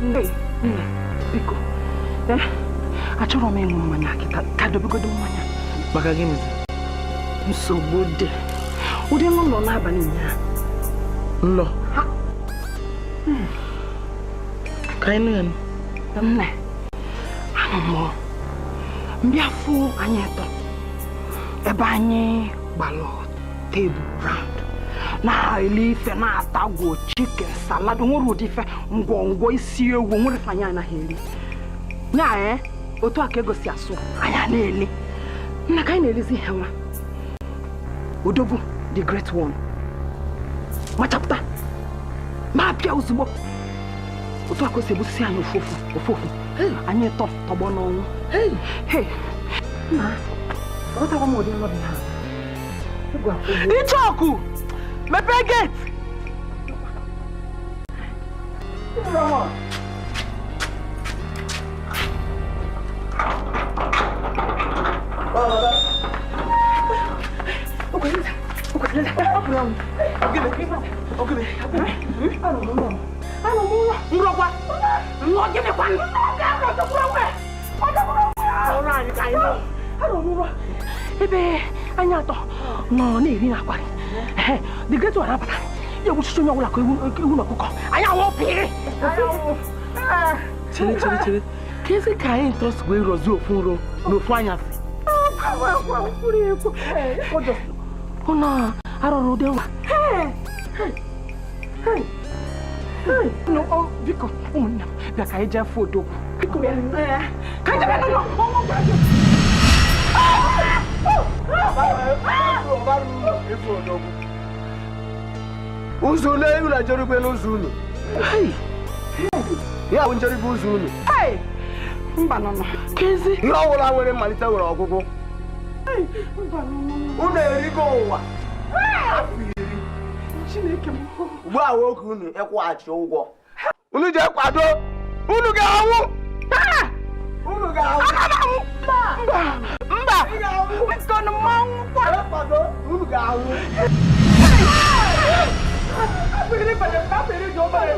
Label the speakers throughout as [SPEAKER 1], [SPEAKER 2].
[SPEAKER 1] Nne, biko. Achọrọ m ịṅụ mmanya kịta, ka dobegodo mmanya.
[SPEAKER 2] Maka gịnịzi?
[SPEAKER 1] Nsogbu dị. Ụdị nlọ n'abalị ụnyaahụ.
[SPEAKER 2] Nlọ? Ka anyị nụ ya nụ.
[SPEAKER 1] Nne, anọ m mbịa fụ anyị atọ ebe anyị gbalụ tebụl round na-eli ife, na-atagwo chicken salad, nwere ụdị ife ngwongwo isi ewu nwere ife anyị anaghị eri nya. Otu a ka ego si asụ anyị a na-eli. Nna, ka anyị na-elizi ihe, nwa odogwu, the great one, machapụta ma bịa ozugbo. Otu a ka o si egbusisi anyị ofu ofu ofu ofu, anyị tọ tọgbọ n'ọnwụ. Hey, nna, aghọtakwa m ụdị nlọ dị ha.
[SPEAKER 2] Icheoku, mepee gate.
[SPEAKER 1] Nrọkwa nrọ gịnịkwa? Arọ m nrọ ebe anyị atọ nọ na-eri n'akwa. The great one abata ya egbuchichi onye ọbụla ka ewu na ọkụkọ. Anyị anwụ pịrị.
[SPEAKER 2] Chere, chere, chere, ka ezi ka anyị ntọsi wee rọzie ofu nro n'ofu anyasị.
[SPEAKER 1] Ụnọ arọrọ ụdị nwa. Biko, ụmụnne m, bịa ka anyị jee fụ odogwu. Biko, bịa ka anyị jebe n'ụlọ.
[SPEAKER 3] Ụzọ unu ewu na njerube n'ụzọ unu ya bụ njerube ụzọ unu.
[SPEAKER 1] Mba, nọ nọ.
[SPEAKER 2] Kezi.
[SPEAKER 3] Ihe ọbụla nwere mmalite nwere ọgwụgwụ. Unu erigo ụwa afọ 10.
[SPEAKER 1] Chineke m!
[SPEAKER 3] Ugbu a nwoke unu ịkwụghachi ụgwọ unu ji kwado, unu ga-anwụ, unu ga-anwụ.
[SPEAKER 1] Mba, mba, biko, mmanwụ kwa.
[SPEAKER 3] Kwado, unu ga-anwụ.
[SPEAKER 1] Afọ 10 dị obere.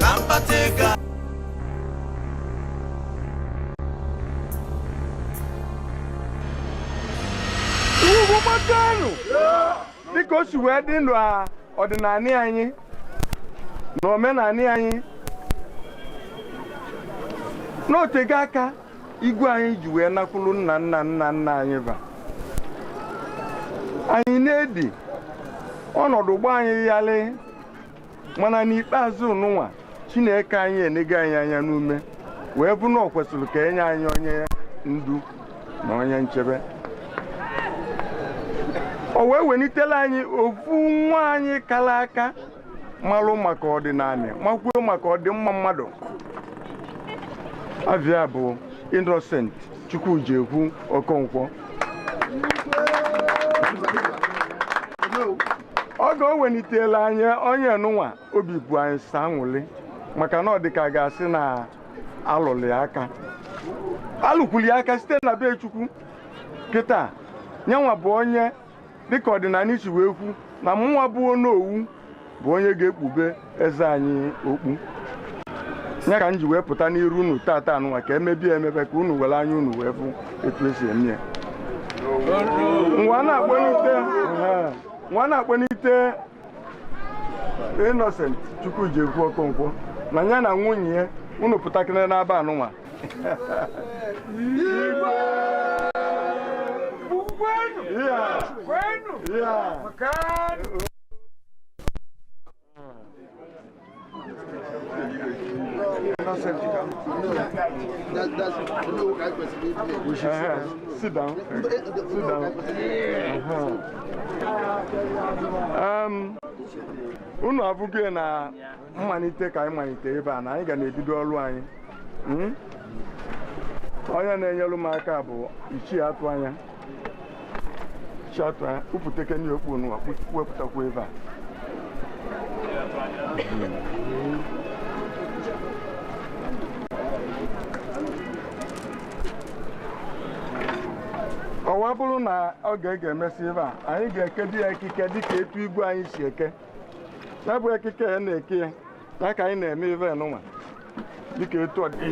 [SPEAKER 4] Ka mkpata ego.
[SPEAKER 3] Ugwu gbakanụ dịka o si wee dị ndụ a, ọdịnala anyị na omenala anyị n'otego aka igwe anyị ji wee nakwuru nna nna nna nna anyị ba anyị na-edi ọnọdụ gba anyị yalị, mana n'ikpeazụ nụnwa Chineke anyị enego anyị anya n'ume wee bụ na ọ kwesịrị ka enye anyị onye ndu na onye nchebe. O wee welitela anyị ofu nwa anyị kara aka, malụ maka ọdịnala, makwuo maka ọdịmma mmadụ. Avia bụ Innocent Chukwujekwu Okonkwo. Oge o welitela anyị onye nụnwa, obi bụ anyị sa aṅụlị, maka na ọ dị ka ga-asị na alụlị aka alụkwuli aka site na be Chukwu. Kịta nyanwa bụ onye dịka ọdịnala isi wee kwu na mụnwa bụ onowu bụ onye ga-ekpube eze anyị okpu ya, ka m ji wee pụta n'iru unu tata anụnwa ka emebie emebe, ka unu were anya unu wee fụ etu esi eme ya. Nwa na-akpọnite Innocent Chukwujekwu Okonkwo na ya na nwunye ya, unu pụtakịrị n'aba anụnwa. Yeah. Sit down. Sit down. Unu abụghị na mmalite ka anyị malite ebe a na anyị ga na-ebido ọrụ anyị. Onye na-enyelu m aka bụ Ichie Atụ Anya. Ichie Atụ Anya, kpụpụtekene okpu n'ụwa, wepụtakwa ebe a. Ọwa bụrụ na oge ga-emesi ebe a, anyị ga-ekeji ya ekike dịka etu igwe anyị si eke. Ya bụ ekike ya na-eke ya, ya ka anyị na-eme ebe nụnwa dịka etu ọ dị.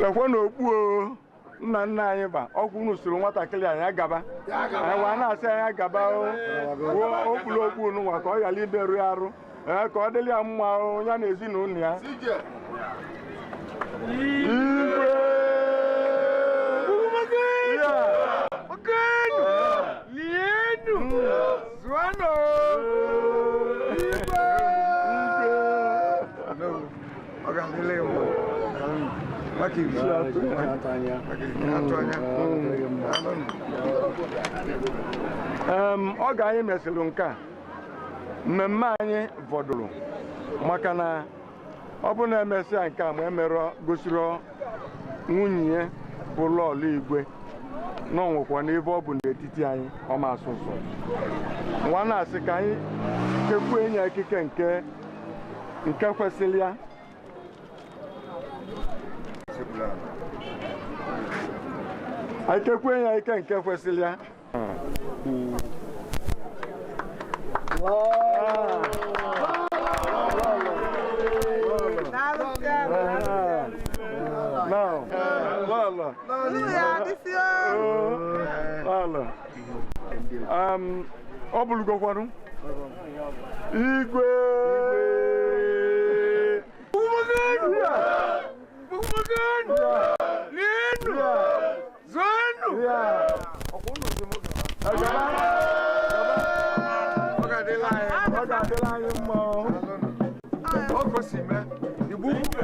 [SPEAKER 3] Ekwe na okpu o nna nna anyị ba ọkwụ unu soro nwatakịrị anyị agaba, anyị wa na-asị anyị agaba o wuo okpuru okpu nụnwa ka ọ ghara imerụ ya arụ, ee ka ọ dịrị ya mma o, ya na ezinụlọ ya. Igwe!
[SPEAKER 2] Lienu! Zụanụ! Igwe!
[SPEAKER 5] Ọ ga-adịla ya mma. Maka ibi. Atụ anya.
[SPEAKER 3] Oge anyị mesịrị nke a, mmemme anyị fọdụrụ maka na ọ bụ na emesịa nke a ma emerọ gosiri nwunye ya bụ Lọlọ Igwe na ọ nwekwa n'ebe ọ bụ n'etiti anyị ọma asụsụ. Nwa na-asị ka anyị kekwuo enyi ekike nke kwesịrị ya. Anyị kekwuo ya ike nke kwesịrị ya. Now, Lọlọ. Lọlọ. Ọ bụrụgokwanụ Igwe.
[SPEAKER 2] Lienu! Zụanụ!
[SPEAKER 5] Ọ ga-adịla anyị.
[SPEAKER 3] Ọ ga-adịla anyị mma.
[SPEAKER 5] Ọ ka o si mee. Igbo ukwu.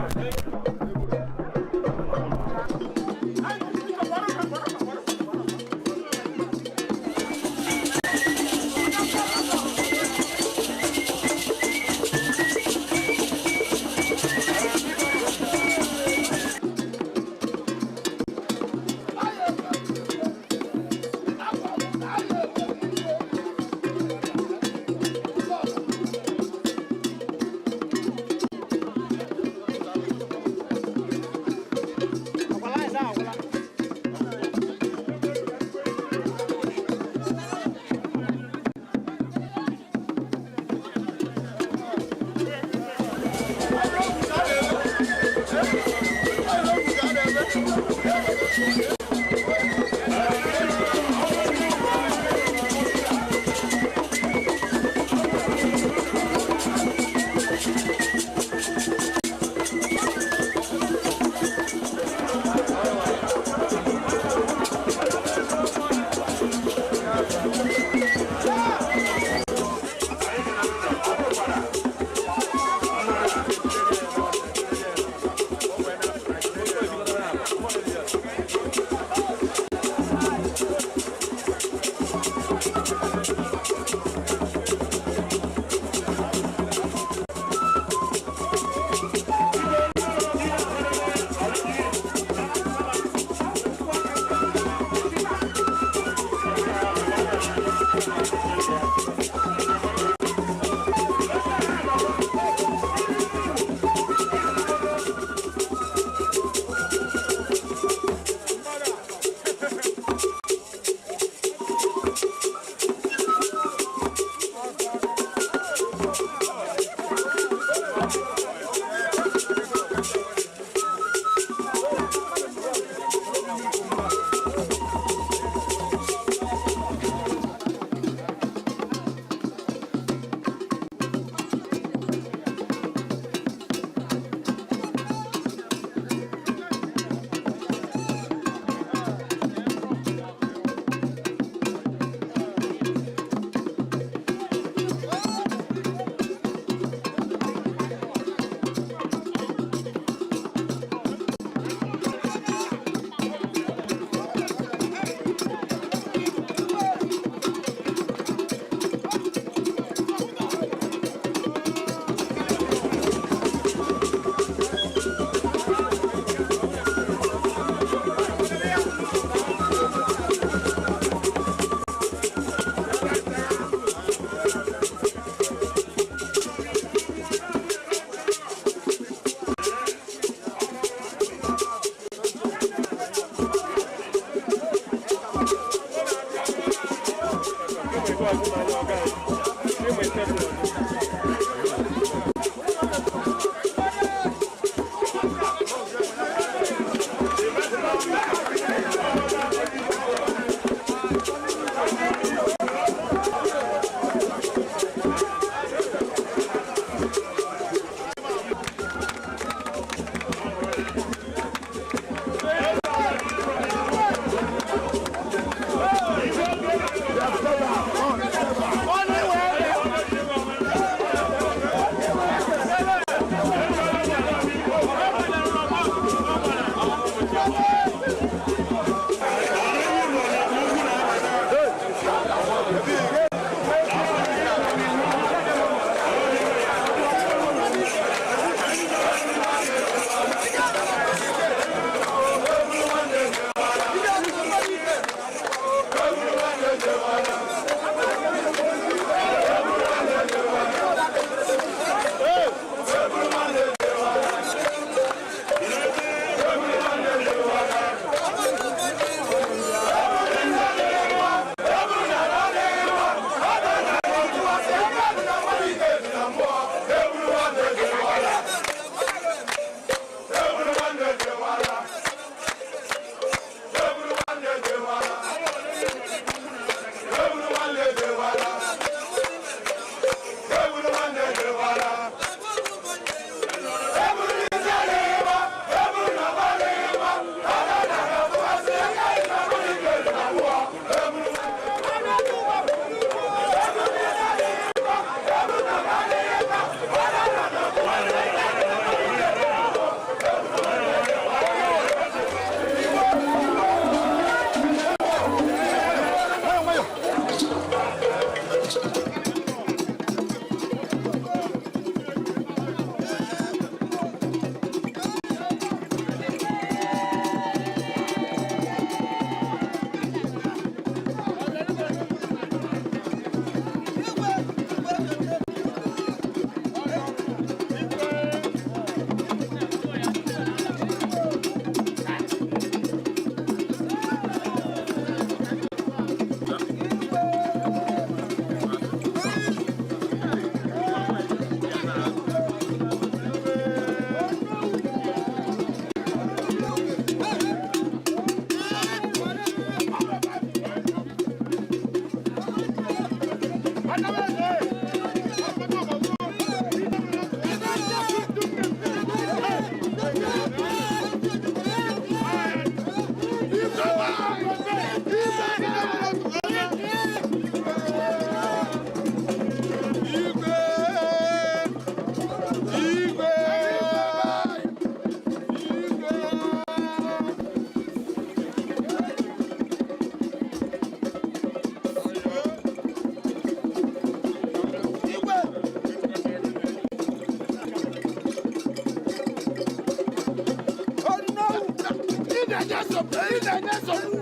[SPEAKER 5] nsogbu, ị na-enye nsogbu.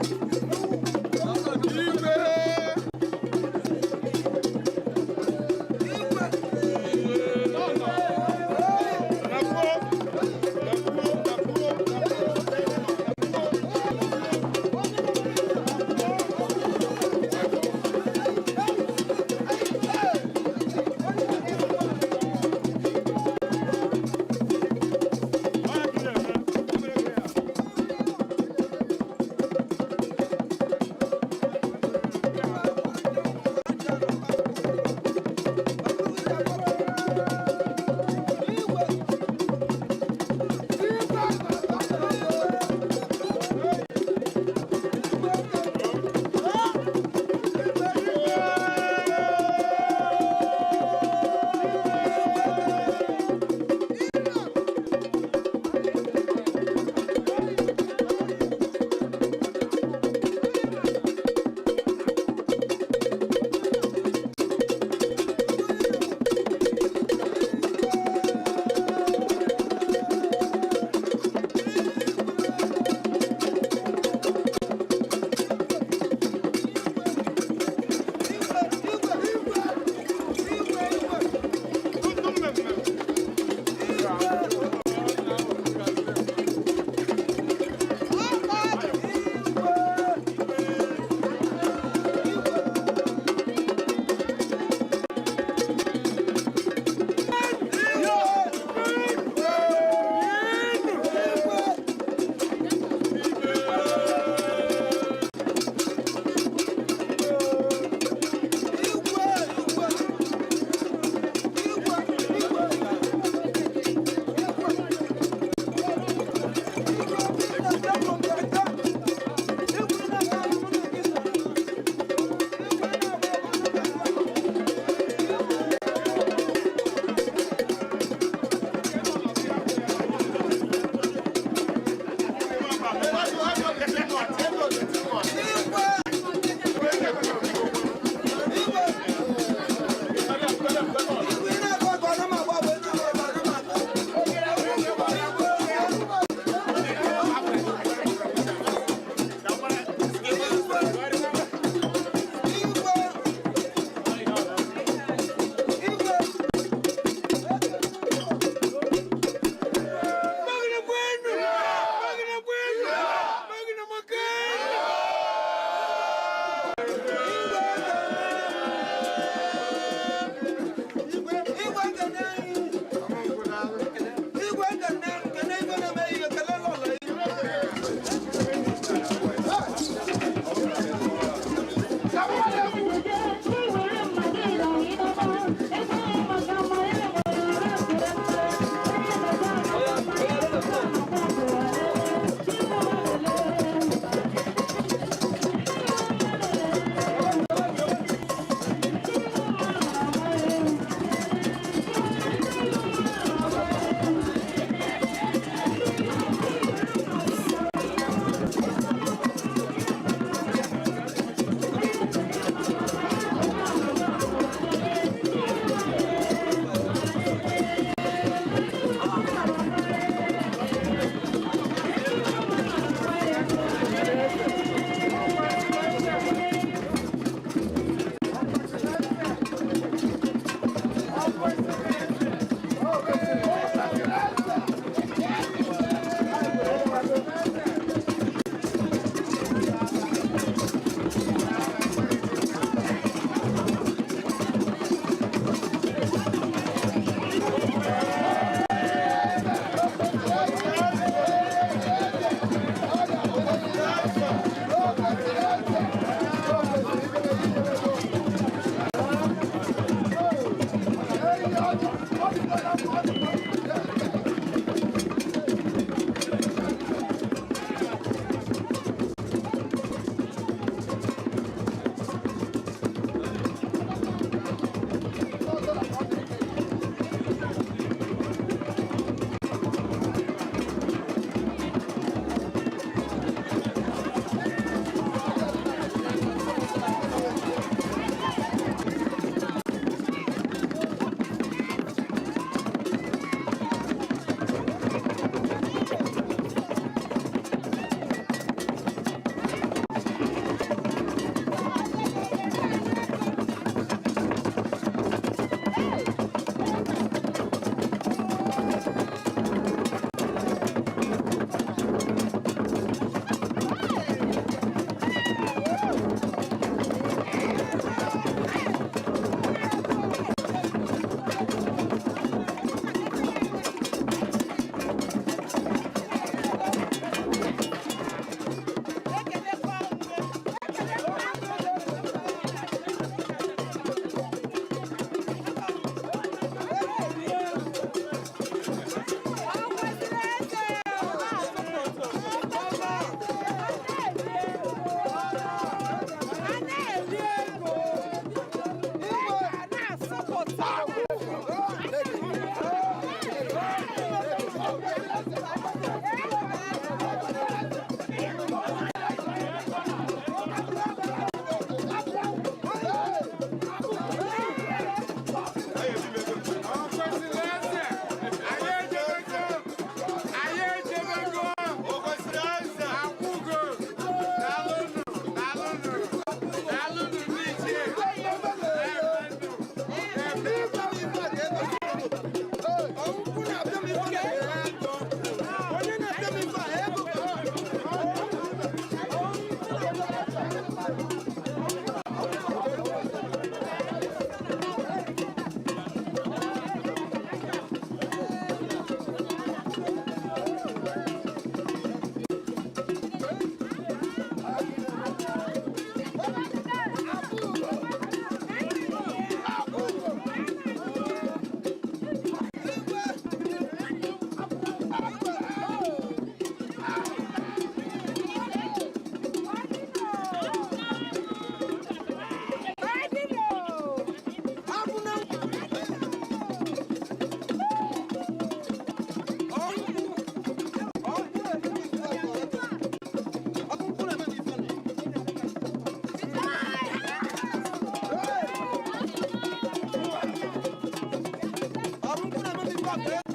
[SPEAKER 4] Akpa.